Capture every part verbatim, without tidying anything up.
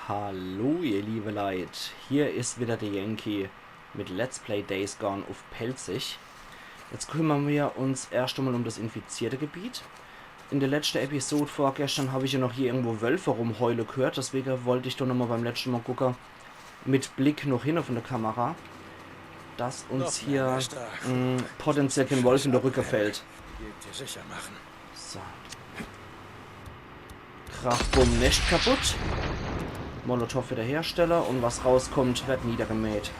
Hallo ihr liebe Leit, hier is wieder de Yankee mit Let's Play Days Gone uff Pälzisch. Jetzt kümmern wir uns erscht emol um das infizierte Gebiet. In der letschte Episode vorgestern hab ich ja noch hier irgendwo Wölfe rumheule gehört, deswege wollt ich doch nochmol beim letschte Mol gucke, mit Blick noch hinne von der Kamera, dass uns hier, mm, potenziell kein Wolf in der Rücke fällt. Geht dir sicher machen. So. Krach, bumm, Nescht kaputt. Molotow wiederherstelle und was rauskommt, wird niedergemäht.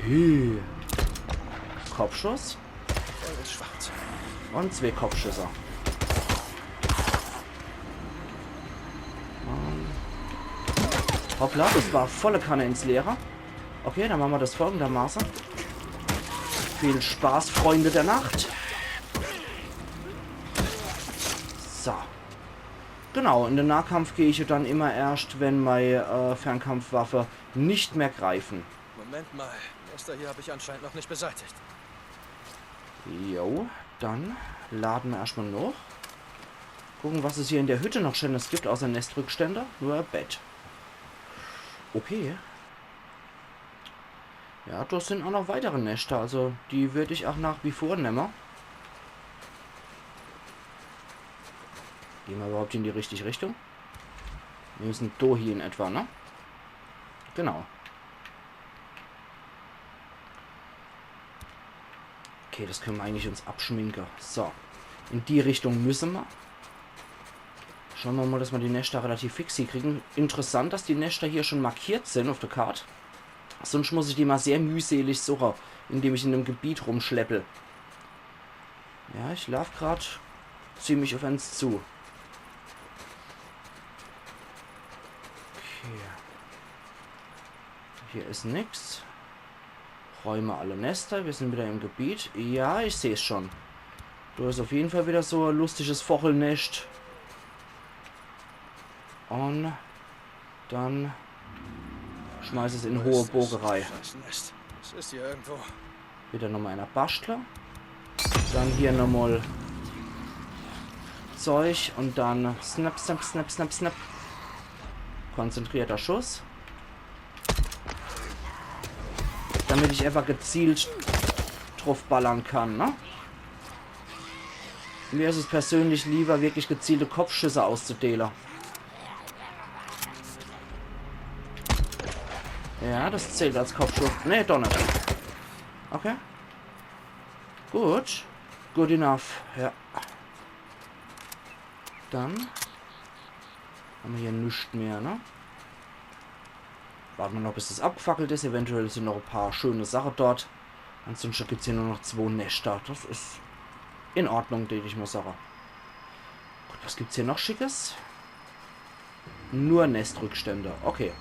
Hü. Kopfschuss. Und zwee Kopfschüsse. Und hoppla, das war volle Kanne ins Leere. Okay, dann mache mer das folgendermaße. Viel Spaß, Freunde der Nacht. So. Genau, in den Nahkampf geh ich dann immer erscht, wenn mei, äh, Fernkampfwaffe nicht mehr greifen. Moment mal, die Nester hier hab ich anscheinend noch nicht beseitigt. Jo, dann lade mer erscht mol noch. Gucken, was es hier in der Hütte noch Schönes gibt, außer Nestrückstände. Nur e Bett. Okay. Ja, do sind auch noch weitere Neschter, also die würd ich auch nach wie vor nemme. Geh mer überhaupt in die richtige Richtung? Wir müssen do hie in etwa, ne? Genau. Okay, das können mer eigentlich uns abschminke. So, in die Richtung müsse mer. Schaue mer mol, dass mer die Neschter relativ fix hie kriegen. Interessant, dass die Neschter hier schon markiert sind uff der Kart. Sonst muss ich die mol sehr mühselig suche, indem ich in dem Gebiet rumschleppel. Ja, ich laaf grad ziemlich uff eins zu. Okay. Hier is nix. Räume alle Neschter. Wir sind wieder im Gebiet. Ja, ich seh's schon. Do is uff jeden Fall wieder so e lustiges Vochelnescht. Und dann schmeiß es in hohe Bogerei. Scheiß Nescht. Es is hier irgendwo. Wieder nochmol einer baschtle. Dann hier nochmol Zeug und dann snap, snap, snap, snap, snap. Konzentrierter Schuss. Damit ich einfach gezielt drauf ballern kann, ne? Mir is es persönlich lieber, wirklich gezielte Kopfschüsse auszudeele. Ja, das zählt als Kopfschuss. Nee, doch net. Okay. Gut. Good enough. Ja. Dann haben wir hier nix mehr, ne? Warten wir noch, bis das abgefackelt ist. Eventuell sind noch ein paar schöne Sachen dort. Ansonsten gibt's hier nur noch zwei Nester. Das ist in Ordnung, denke ich mal, Sache. Gut, was gibt's hier noch Schickes? Nur Nestrückstände. Okay.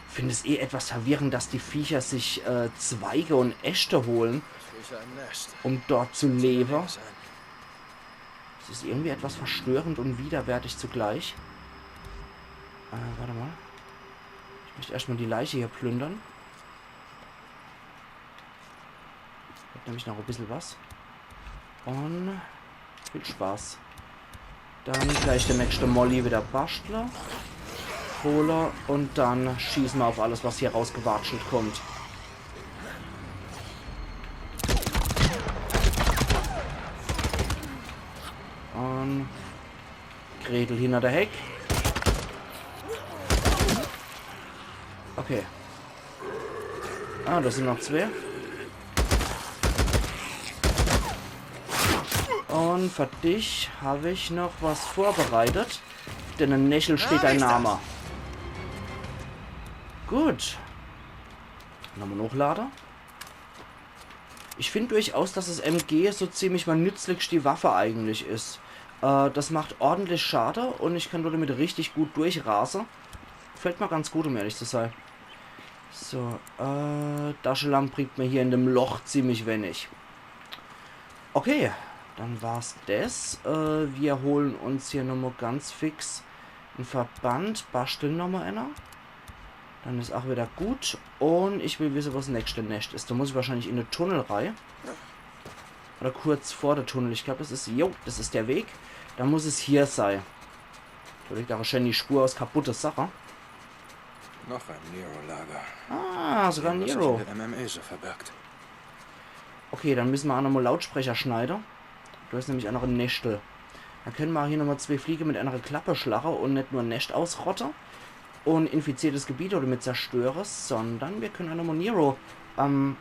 Finde es eh etwas verwirrend, dass die Viecher sich äh, Zweige und Äste holen, um dort zu leben. Das ist irgendwie etwas verstörend und widerwärtig zugleich. Äh, warte mal. Ich möchte erstmal die Leiche hier plündern. Hat nämlich noch ein bisschen was. Und viel Spaß. Dann gleich der nächste Molly wieder baschtle. Hole und dann schießen wir auf alles, was hier rausgewatschelt kommt. Und Gretel hinter der Heck. Okay. Ah, das sind noch zwei. Und für dich habe ich noch was vorbereitet. Denn im Nechel steht dein Name. Gut. Nochmal hochlade. Ich finde durchaus, dass das M G so ziemlich meine nützlichste Waffe eigentlich ist. Äh, das macht ordentlich Schade und ich kann damit richtig gut durchrase. Gefällt mir ganz gut, um ehrlich zu sein. So, äh, Taschelamp bringt mir hier in dem Loch ziemlich wenig. Okay, dann war's das. Äh, wir holen uns hier nochmal ganz fix einen Verband, basteln nochmal einer. Dann ist auch wieder gut. Und ich will wissen, wo das nächste Nest ist. Da muss ich wahrscheinlich in den Tunnel rein. Oder kurz vor der Tunnel. Ich glaube, das ist, jo, das ist der Weg. Da muss es hier sein. Do liegt ach schun die Spur aus kaputte Sache. Noch ein Nero-Lager. Ah, sogar ein Was sich Nero. in der M M E so verbirgt. Okay, dann müsse mer ach nochmal Lautsprecher schneide. Do is nämlich ach noch e Neschtel. Dann kenne mer ach hier nochmal zwee Fliege mit ener Klapp schlache un net nur e Nescht ausrotte un infiziertes Gebiet oder mit zerstöre, sondern mer kenne ach nochmal Nero, ähm,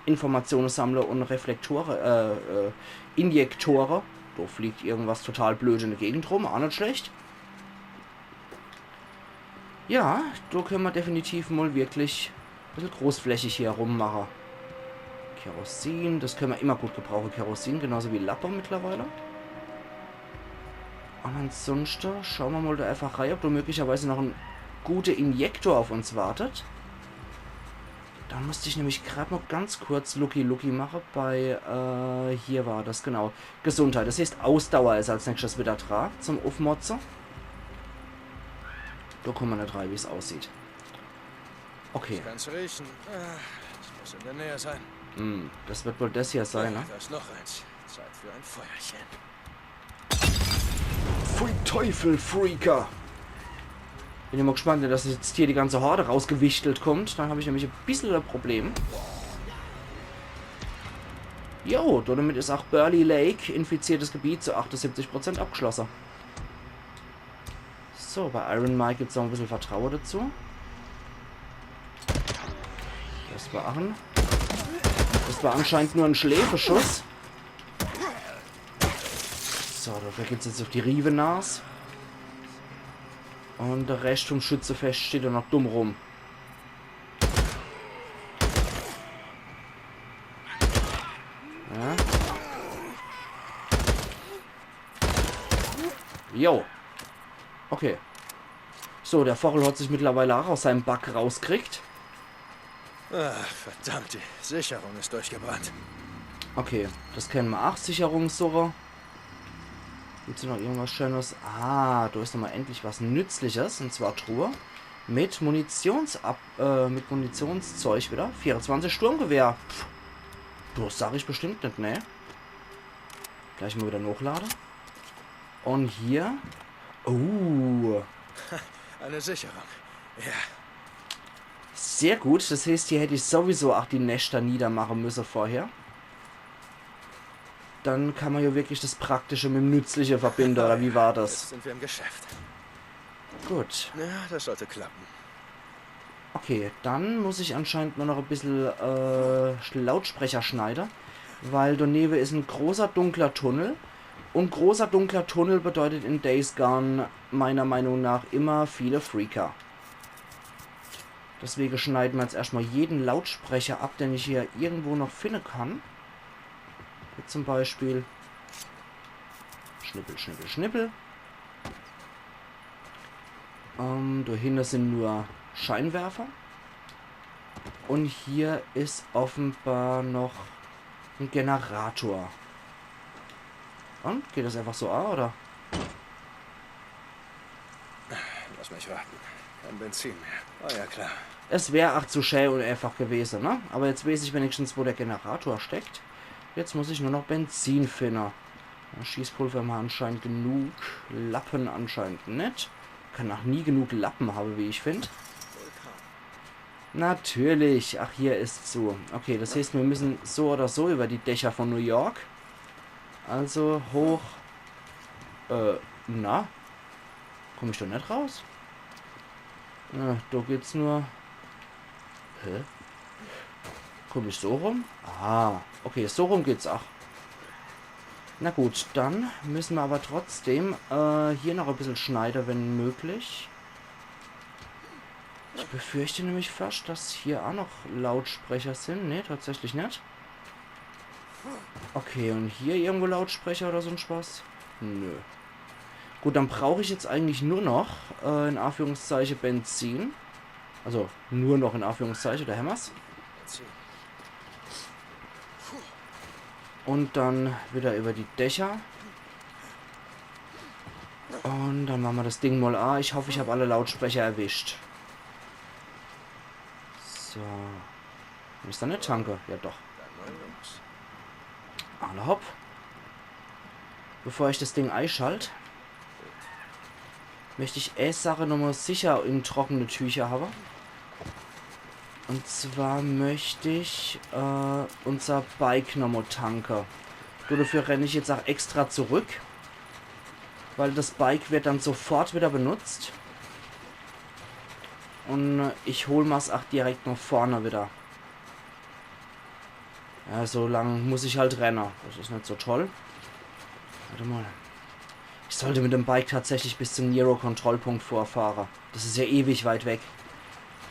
Informatione sammle un Reflektore, äh, äh, Injektore. Do fliegt irgendwas total blöd in de Gegend rum, ach net schlecht. Ja, do kenne mer definitiv mal wirklich e bissel großflächig hier rummache. Kerosin, das kenne mer immer gut gebrauche, Kerosin, genauso wie Lappe mittlerweile. Un ansunschte schaue mer mal do einfach rei, ob do möglicherweise noch en gute Injektor auf uns wartet. Do musst ich nämlich grad mal ganz kurz Lucky Lucky mache bei, äh, hier war das, genau. Gesundheit. Das heißt, Ausdauer is als nächschtes wieder dra zum Uffmotze. Do kumme mer net rei, wie's aussieht. Okay. Kann's riechen. Ah, das muss in der Nähe sein. Hm, das wird wohl das hier sein, ne? Da ist noch eins. Zeit für ein Feuerchen. Pfui Teufel, Freaker! Bin immer gespannt, wenn das jetzt hier die ganze Horde rausgewichtelt kommt. Dann hab ich nämlich e bissel e Problem. Jo, damit is ach Burley Lake, infiziertes Gebiet, zu achtundsiebzig Prozent abgeschlosse. So, bei Iron Mike gibt's noch e bissel Vertraue dazu. Das war ach en, das war anscheinend nur en Schläfeschuss. So, dafür gibt's jetzt noch die Riewenas. Un der Rescht vom Schützefest steht do noch dumm rum. Ja. Jo. Okay. So, der Vochel hat sich mittlerweile ach aus seinem Bug rauskriegt. Ach, verdammt, die Sicherung ist durchgebrannt. Okay, das kenne mer ach. Sicherungssuche. Gibt's do noch irgendwas Schönes? Ah, do is nochmal endlich was Nützliches. Un zwar Truhe. Mit Munitionsab-, äh, mit Munitionszeug wieder. Vierundzwanzig Sturmgewehr. Pff, das sag ich bestimmt net, ne? Gleich mal wieder nochlade. Un hier. Oh. Eine Sicherung. Ja. Sehr gut. Das heißt, hier hätt ich sowieso ach die Neschter niedermache müsse vorher. Dann kann mer jo wirklich das Praktische mit dem Nützliche verbinde, oder wie war das? Jetzt sind wir im Geschäft. Gut. Ja, das sollte klappen. Okay, dann muss ich anscheinend nur noch e bissel, äh, Lautsprecher schneide, weil donewe is en großer dunkler Tunnel. Un großer dunkler Tunnel bedeutet in Days Gone meiner Meinung nach immer viele Freaker. Deswege schneide mer jetzt erschtmal jeden Lautsprecher ab, den ich hier irgendwo noch finde kann. Hier zum Beispiel. Schnippel, schnippel, schnippel. Ähm, do hinne sin nur Scheinwerfer. Un hier is offenbar noch en Generator. Un? Geht das einfach so a, oder? Lass mich raten. Kein Benzin mehr. Oh ja, klar. Es wär ach zu schä un einfach gewese, ne? Aber jetzt weeß ich wenigstens, wo der Generator steckt. Jetzt muss ich nur noch Benzin finne. Ja, Schießpulver hab mer anscheinend genug. Lappen anscheinend net. Kann ach nie genug Lappen habe, wie ich find. Natürlich. Ach, hier is zu. Okay, das heißt, mir müssen so oder so über die Dächer von New York. Also hoch. Äh, na? Komm ich do net raus? Äh, do geht's nur. Hä? Komm ich so rum? Ah, okay, so rum geht's ach. Na gut, dann müssen mer aber trotzdem, äh, hier noch e bissel schneide, wenn möglich. Ich befürchte nämlich fast, dass hier ach noch Lautsprecher sin. Nee, tatsächlich net. Okay, un hier irgendwo Lautsprecher oder so en Spaß? Nö. Gut, dann brauch ich jetzt eigentlich nur noch, äh, in Anführungszeiche Benzin. Also nur noch in Anführungszeiche, do hämmer's. Un dann wieder über die Dächer. Un dann mache mer das Ding mal a. Ich hoff, ich hab alle Lautsprecher erwischt. So. Is do ne Tanke? Ja, doch. Alla hopp. Bevor ich das Ding eischalt. möcht ich e Sache nochmal sicher in trockene Tücher habe. Und zwar möcht ich äh, unser Bike nochmal tanke. Du, dafür renn ich jetzt auch extra zurück, weil das Bike wird dann sofort wieder benutzt. Und äh, ich hol ma's auch direkt noch vorne wieder. Ja, so lang muss ich halt renne. Das is net so toll. Warte mal. Ich sollte mit dem Bike tatsächlich bis zum Nero-Kontrollpunkt vorfahre. Das is ja ewig weit weg.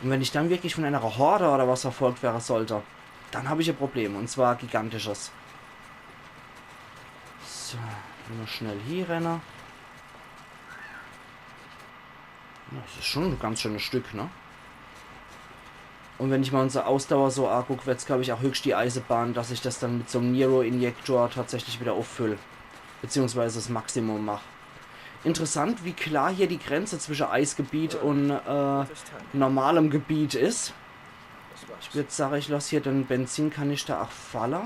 Und wenn ich dann wirklich von einer Horde oder was verfolgt wäre sollte, dann hab ich e Problem. Und zwar gigantisches. So, nur schnell hier renne. Das is schon e ganz schönes Stück, ne? Und wenn ich mal unsere Ausdauer so anguck, wird's, glaub ich, auch höchst die Eisebahn, dass ich das dann mit so'm Nero-Injektor tatsächlich wieder auffüll. Beziehungsweise das Maximum mach. Interessant, wie klar hier die Grenze zwischen Eisgebiet und äh, normalem Gebiet is. Ich würd sagen, ich lass hier den Benzinkanister auch falle.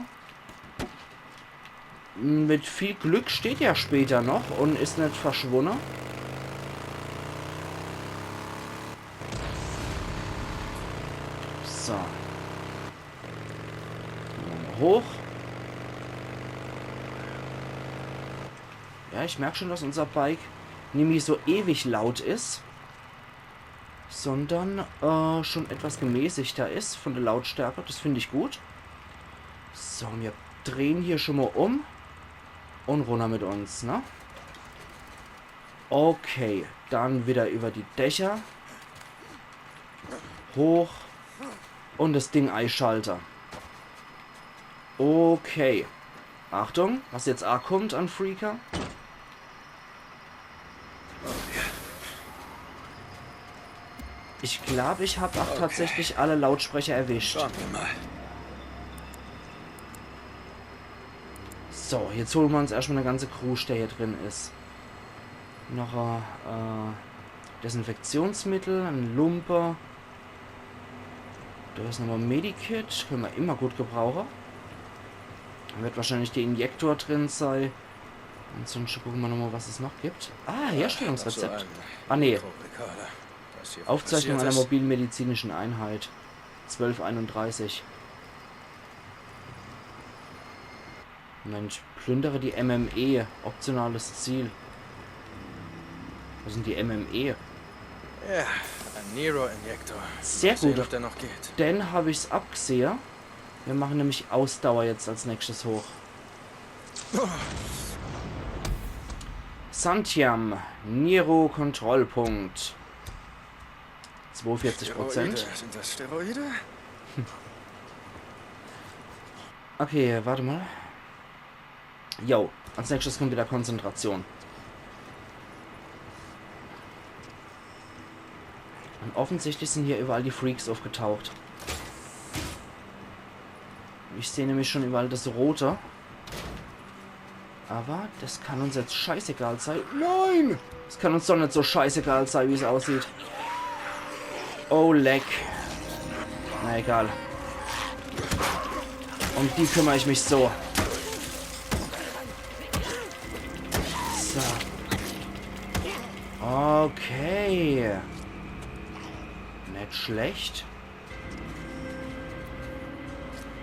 Mit viel Glück steht er später noch und is net verschwunne. So. Hoch. Ja, ich merk schon, dass unser Bike nimmi so ewig laut is, sondern äh, schon etwas gemäßigter is von der Lautstärke. Das find ich gut. So, wir drehen hier schon mal um und runter mit uns, ne? Okay, dann wieder über die Dächer. Hoch. Und das Ding eischalte. Okay. Achtung, was jetzt a kommt an Freaker. Ich glaub, ich hab auch tatsächlich alle Lautsprecher erwischt. Schauen wir mal. So, jetzt holen wir uns erstmal eine ganze Krusch, der hier drin is. Noch äh, Desinfektionsmittel, ein Lumpe. Da is nochmal Medikit, können wir immer gut gebrauchen. Da wird wahrscheinlich der Injektor drin sein. Ansonsten gucken wir nochmal, was es noch gibt. Ah, Herstellungsrezept. Ah, nee. Aufzeichnung einer mobilen medizinischen Einheit. Zwölf einunddreißig. Moment, plündere die M M E. Optionales Ziel. Was sind die M M E? Ja, ein Nero-Injektor. Sehr gut. Mal sehen, ob der noch geht. Dann hab ich's abgesehe. Wir machen nämlich Ausdauer jetzt als nächstes hoch. Santiam, Nero-Kontrollpunkt. Zweiundvierzig Prozent. Steroide. Sind das Steroide? Okay, warte mal. Jo, als nächstes kommt wieder Konzentration. Und offensichtlich sind hier überall die Freaks aufgetaucht. Ich sehe nämlich schon überall das Rote. Aber das kann uns jetzt scheißegal sein. Nein! Das kann uns doch nicht so scheißegal sein, wie es aussieht. Oh, leck. Na egal. Um die kümmere ich mich so. So. Okay. Nicht schlecht.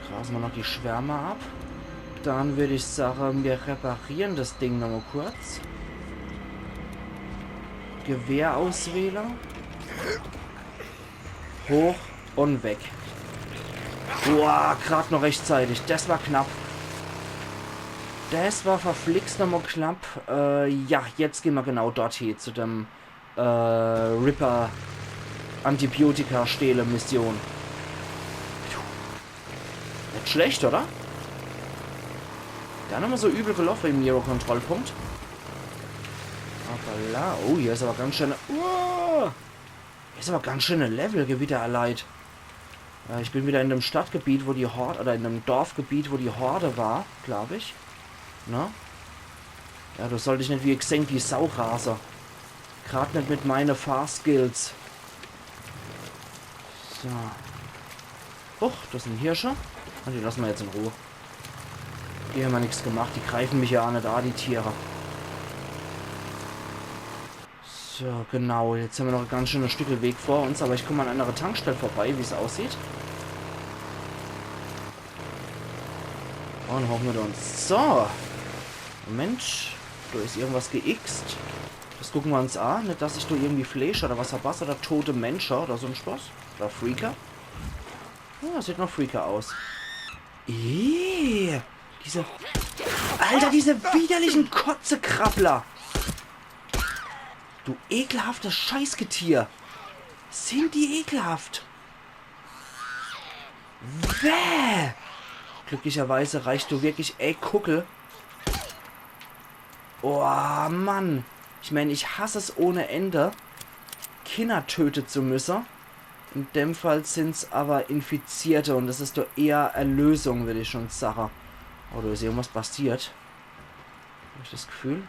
Grasen wir noch die Schwärme ab. Dann würde ich sagen, wir reparieren das Ding nochmal kurz. Gewehr auswählen. Hoch und weg. Boah, grad noch rechtzeitig. Das war knapp. Das war verflixt nochmal knapp. Äh, ja, jetzt gehen wir genau dort hin, zu dem äh, Ripper Antibiotika-Stehle-Mission. Nicht schlecht, oder? Gar nimmer so übel gelaufen im Nero-Kontrollpunkt. Hoppala. Oh, hier is aber ganz schön. Uah! Hier is aber ganz schön Levelgewitter, Leit. Äh, ich bin wieder in dem Stadtgebiet, wo die Horde, oder in dem Dorfgebiet, wo die Horde war, glaub ich. Ne? Ja, do sollt ich net wie e Xenki Sau rase. Grad net mit meine Fahrskills. So. Huch, das sind Hirsche. Und die lassen wir jetzt in Ruhe. Die haben ja nix gemacht, die greifen mich ja auch net an, die Tiere. So, genau. Jetzt hämmer noch e ganz schönes Stückel Weg vor uns, awwer ich komm an enere Tankstell vorbei, wie's aussieht. Un hoch mit uns. So. Moment. Do is irgendwas geixt. Des gucke mer uns a. Net, dass ich do irgendwie Fleesch oder was verpass oder tote Mensche oder so en Spaß. Oder Freaker. Ja, sieht noch Freaker aus. Ih, diese... Alter, diese widerlichen Kotzekrabbler. Du ekelhaftes Scheißgetier. Sin die ekelhaft. Wäh. Glücklicherweise reicht do wirklich e Kuggel. Oh, Mann. Ich mein, ich hass es ohne Ende, Kinner töte zu müsse. In dem Fall sin's awwer Infizierte un des is doch eher Erlösung, würd ich schun sage. Oh, do is irgendwas passiert. Hab ich des Gefühl.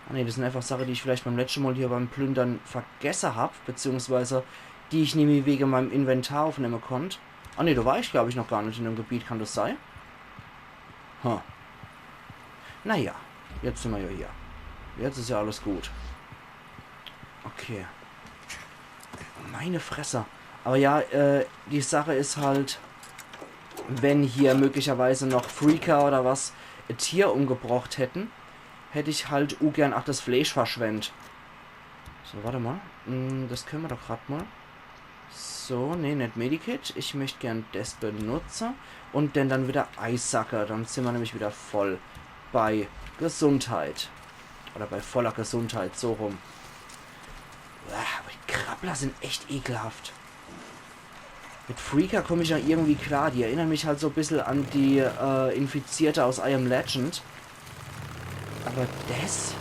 Ah nee, des sin einfach Sache, die ich vielleicht beim letschte Mol hier beim Plündere vergesse hab, beziehungsweise die ich nimmi wege meim Inventar uffnemme konnt. Ah nee, do war ich, glaab ich, noch gar net in dem Gebiet, kann des sei? Ha. Naja, jetzt simmer jo hier. Jetzt is jo alles gut. Okay. Meine Fresse. Awwer ja, äh, die Sache is halt, wenn hier möglicherweise noch Freaker oder was e Tier umgebrocht hätten, hätt ich halt ugern ach des Fleesch verschwendt. So, wart emol. Hm, des kenne mer doch grad mol. So, nee, net Medikit. Ich möcht gern des benutze un den dann widder eisacke. Dann simmer nämlich widder voll bei Gesundheit. Oder bei voller Gesundheit, so rum. Ah, awwer die Krabbler sin echt ekelhaft. Mit Freaker komm ich jo irgendwie klar. Die erinnere mich halt so e bissel an die, äh, Infizierte aus I Am Legend. Awwer des?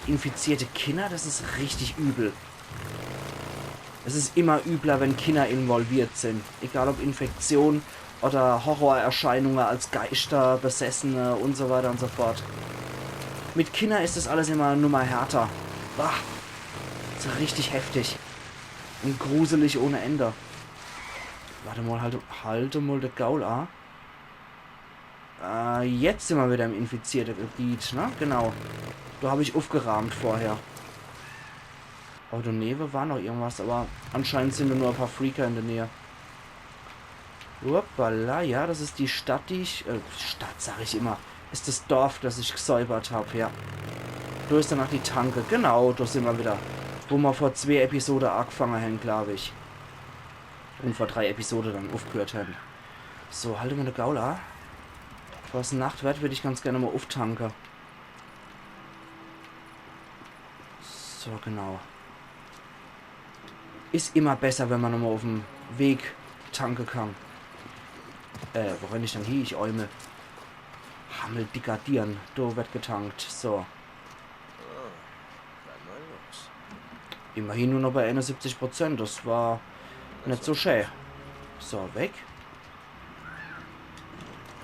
Infizierte Kinner, des is richtig übel. Es is immer übler, wenn Kinner involviert sin. Egal ob Infektion oder Horrorerscheinunge als Geischter, Besessene un so weiter un so fort. Mit Kinner is des alles immer e Nummer härter. Bah, is richtig heftig. Un gruselig ohne Ende. Wart emol, halt, halt emol de Gaul a. Äh, jetzt simmer widder im infizierte Gebiet, ne? Genau. Do hab ich uffgeraamt vorher. Awwer do newe war noch irgendwas, awwer anscheinend sin do nur e paar Freaker in de Näh. Hoppala, ja, des is die Stadt, die ich, äh, Stadt sag ich immer. Is des Dorf, des ich gesäubert hab, ja. Do is dann ach die Tanke. Genau, do simmer widder. Wo mer vor zwee Episode agefange hän, glaab ich. Un vor drei Episode dann uffgehört hän. So, halt emol de Gaul a. Bevor's Nacht werd, würd ich ganz gern mol ufftanke. So, genau. Is immer besser, wenn mer nochmol uff'm Weg tanke kann. Äh, wo renn ich dann hie, ich Eumel? Hammel, dicker Diern. Do werd getankt. So. Immerhin nur noch bei einundsiebzig Prozent. Des war net so schä. So, weg.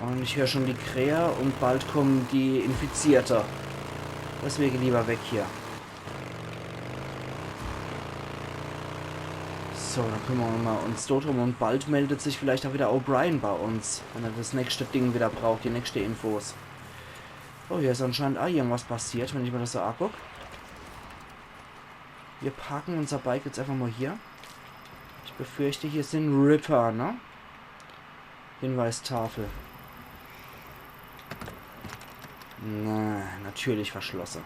Un ich hör schun die Krähe un bald kummen die Infizierte. Deswege liewer weg hier. So, dann kümmere mer uns drum un bald meldet sich vielleicht ach widder O'Brien bei uns, wenn er des nächschte Ding widder braucht, die nächschte Infos. Oh, hier is anscheinend ach irgendwas passiert, wenn ich mer des so aguck. Mir parke unser Bike jetzt äfach mol hier. Ich befürchte, hier sin Ripper, ne? Hinweistafel. Na, natürlich verschlosse.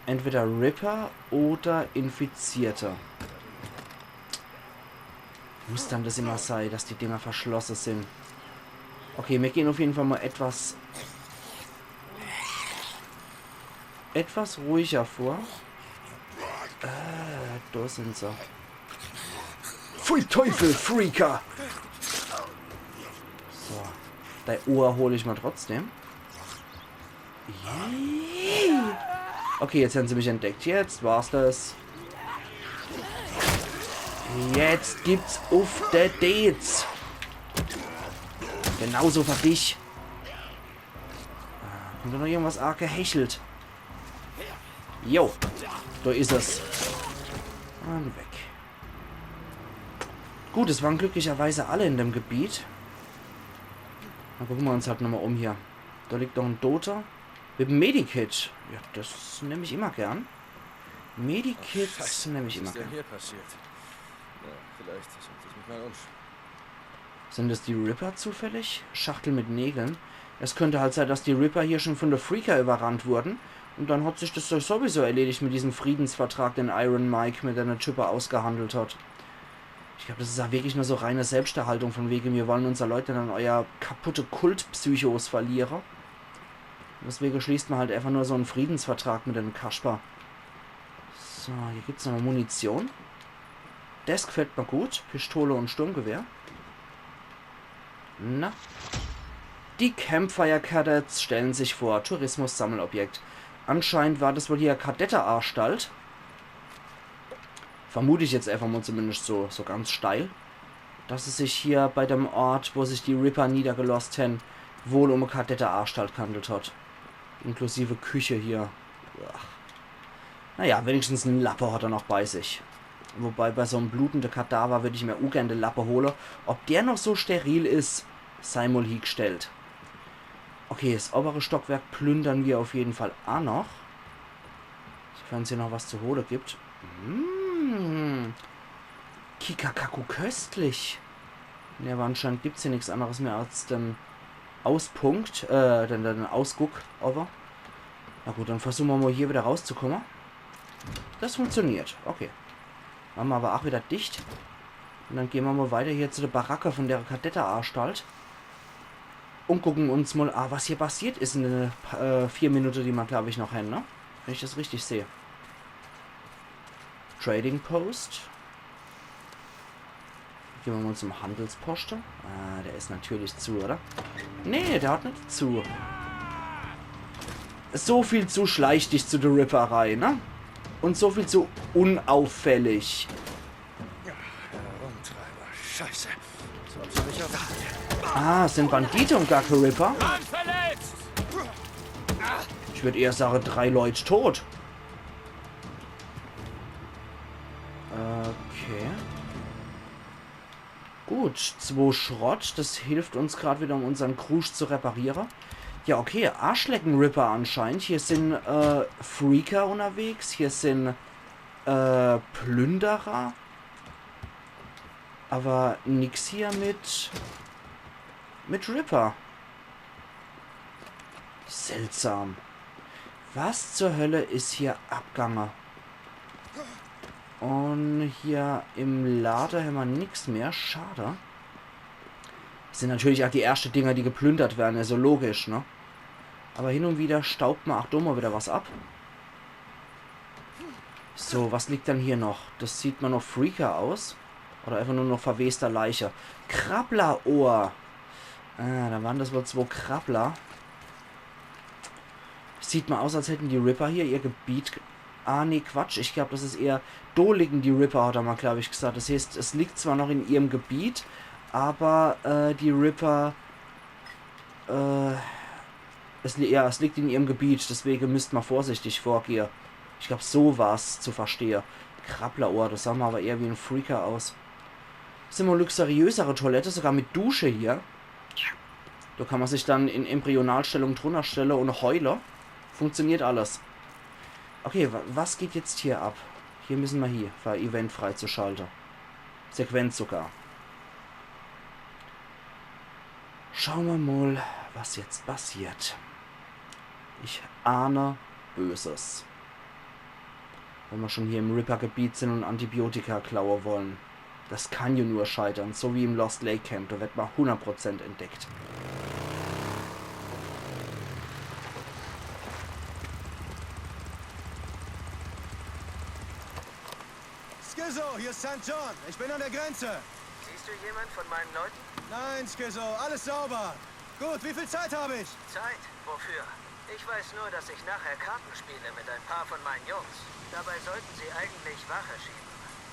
Entweder Ripper oder Infizierte. Muss dann des immer sei, dass die Dinger verschlosse sin? Okay, mir gehn uff jeden Fall mol etwas, etwas ruhiger vor. Äh, do sin se. Pfui Teufel, Freaker! So, dei Ohr hol ich mol trotzdem. Yay. Okay, jetzt hän se mich entdeckt. Jetzt war's des. Jetzt gibt's uff de Deez. Genauso fer dich. Ah, kummt do noch irgendwas aagehechelt? Jo, do is es. Un weg. Gut, es waren glücklicherweise alle in dem Gebiet. Dann gucke mer uns halt nochmol um hier. Do liegt noch en Doter. Mit em Medikit. Ja, des nemm ich immer gern. Medikits nehme ich immer gern. Was ist denn hier passiert? Ja, vielleicht sollte ich mich mal umschauen. Sind es die Ripper zufällig? Schachtel mit Nägeln. Es könnte halt sein, dass die Ripper hier schon von de Freaker überrannt wurden. Und dann hat sich das doch sowieso erledigt mit diesem Friedensvertrag, den Iron Mike mit denne Type ausgehandelt hat. Ich glaub, das is ja wirklich nur so reine Selbsterhaltung, von wege, mir wollen unser Leute dann euer kaputte Kultpsychos verliere. Deswege schließt man halt einfach nur so en Friedensvertrag mit dem Kasper. So, hier gibt's noch Munition. Das gefällt mir gut. Pistole und Sturmgewehr. Na. Die Campfire Cadets stellen sich vor. Tourismus-Sammelobjekt. Anscheinend war das wohl hier Kadetteanstalt. Vermute ich jetzt einfach mal zumindest so, so ganz steil, dass es sich hier bei dem Ort, wo sich die Ripper niedergelost hän, wohl um e Kadetteanstalt gehandelt hat. Inklusive Küche hier. Uah. Naja, wenigstens en Lappe hat er noch bei sich. Wobei bei so em blutende Kadaver würd ich mir ungern de Lappe hole. Ob der noch so steril is, sei mal hiegestellt. Okay, das obere Stockwerk plündern wir auf jeden Fall aa noch. Sofern es hier noch was zu hole gibt. Mmh. Kikakaku köstlich. Ne, aber anscheinend gibt's hier nix anderes mehr als den Auspunkt, äh, den, den Ausguck, aber. Na gut, dann versuche mer mal hier wieder rauszukomme. Das funktioniert, okay. Mache mer aber aa wieder dicht. Und dann gehn mer mal weiter hier zu der Baracke von der Kadetteanstalt. Und gucken uns mal aa, was hier passiert is in de äh, vier Minute, die mer, glaub ich, noch hän, ne? Wenn ich das richtig sehe. Trading Post. Gehn mer mal zum Handelsposte. Ah, der is natürlich zu, oder? Nee, der hat net zu. So viel zu schleichtig zu de Ripper rein, ne? Und so viel zu unauffällig. Herumtreiber. Scheiße. So hab ich mich auch. Ah, es sind Bandite und gar keine Ripper. Ich würd eher sagen, drei Leute tot. Okay. Gut, zwo Schrott. Das hilft uns grad wieder, um unsern Krusch zu reparieren. Ja, okay, Arschlecken-Ripper anscheinend. Hier sind äh, Freaker unterwegs, hier sind äh, Plünderer. Aber nix hier mit mit Ripper. Seltsam. Was zur Hölle is hier abgange? Und hier im Lade hämmer nix mehr. Schade. Das sind natürlich auch die erste Dinger, die geplündert werden. Also logisch, ne? Aber hin und wieder staubt mer auch do mal wieder was ab. So, was liegt dann hier noch? Das sieht mer noch Freaker aus. Oder einfach nur noch verwester Leiche. Krabblerohr. Ah, da waren das wohl zwo Krabbler. Sieht mer aus, als hätten die Ripper hier ihr Gebiet ge-, ah, nee, Quatsch. Ich glaub, das is eher, do liegen die Ripper, hat er mal, glaub ich, gesagt. Das heißt, es liegt zwar noch in ihrem Gebiet, aber äh, die Ripper, äh, es, li- ja, es liegt in ihrem Gebiet, deswege müsst mer vorsichtig vorgehe. Ich glaub, so war's zu verstehe. Krabblerohr, das sah mer aber eher wie en Freaker aus. Is immer luxuriösere Toilette, sogar mit Dusche hier. Da kann mer sich dann in Embryonalstellung drunner stelle und heule. Funktioniert alles. Okay, wa was geht jetzt hier ab? Hier müssen mer hier, für Event freizuschalten. Sequenz sogar. Schaue mer mal, was jetzt passiert. Ich ahne Böses. Wenn mer schon hier im Ripper-Gebiet sind und Antibiotika klaue wollen. Das kann ja nur scheitern, so wie im Lost Lake Camp, da werd mer hundert Prozent entdeckt. Skizzo, hier ist Sankt John. Ich bin an der Grenze. Siehst du jemand von meinen Leuten? Nein, Skizzo, alles sauber. Gut, wie viel Zeit habe ich? Zeit? Wofür? Ich weiß nur, dass ich nachher Karten spiele mit ein paar von meinen Jungs. Dabei sollten sie eigentlich Wache schieben.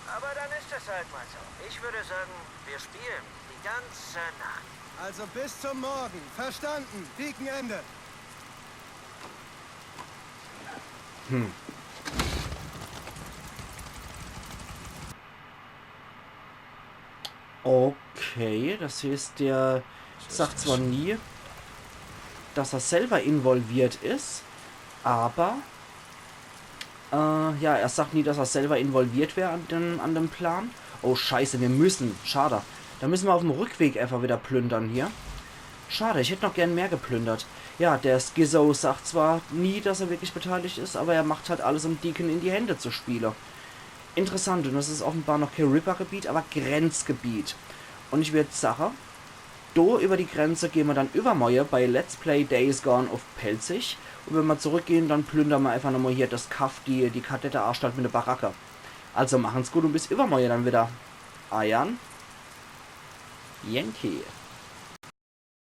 Aber dann ist es halt mal so. Ich würde sagen, wir spielen die ganze Nacht. Also bis zum Morgen. Verstanden. Deacon Ende. Hm. Okay, das heißt, der sagt zwar nie, dass er selber involviert ist, aber Äh, ja, er sagt nie, dass er selber involviert wär an dem, an dem Plan. Oh, scheiße, mir müssen. Schade. Da müssen mir uffm Rückweg einfach wieder plündern hier. Schade, ich hätt noch gern mehr geplündert. Ja, der Skizzo sagt zwar nie, dass er wirklich beteiligt is, aber er macht halt alles, um Deacon in die Hände zu spiele. Interessant, und das is offenbar noch kee Ripper-Gebiet, aber Grenzgebiet. Und ich würd sache, do über die Grenze gehn mir dann übermorje bei Let's Play Days Gone uff Pälzisch. Und wenn mir zurückgehn, dann plündern mir einfach nochmal hier das Kaff, die, die Kadetteanstalt mit der Baracke. Also machen's gut und bis übermorje dann wieder. Eiern Yankee.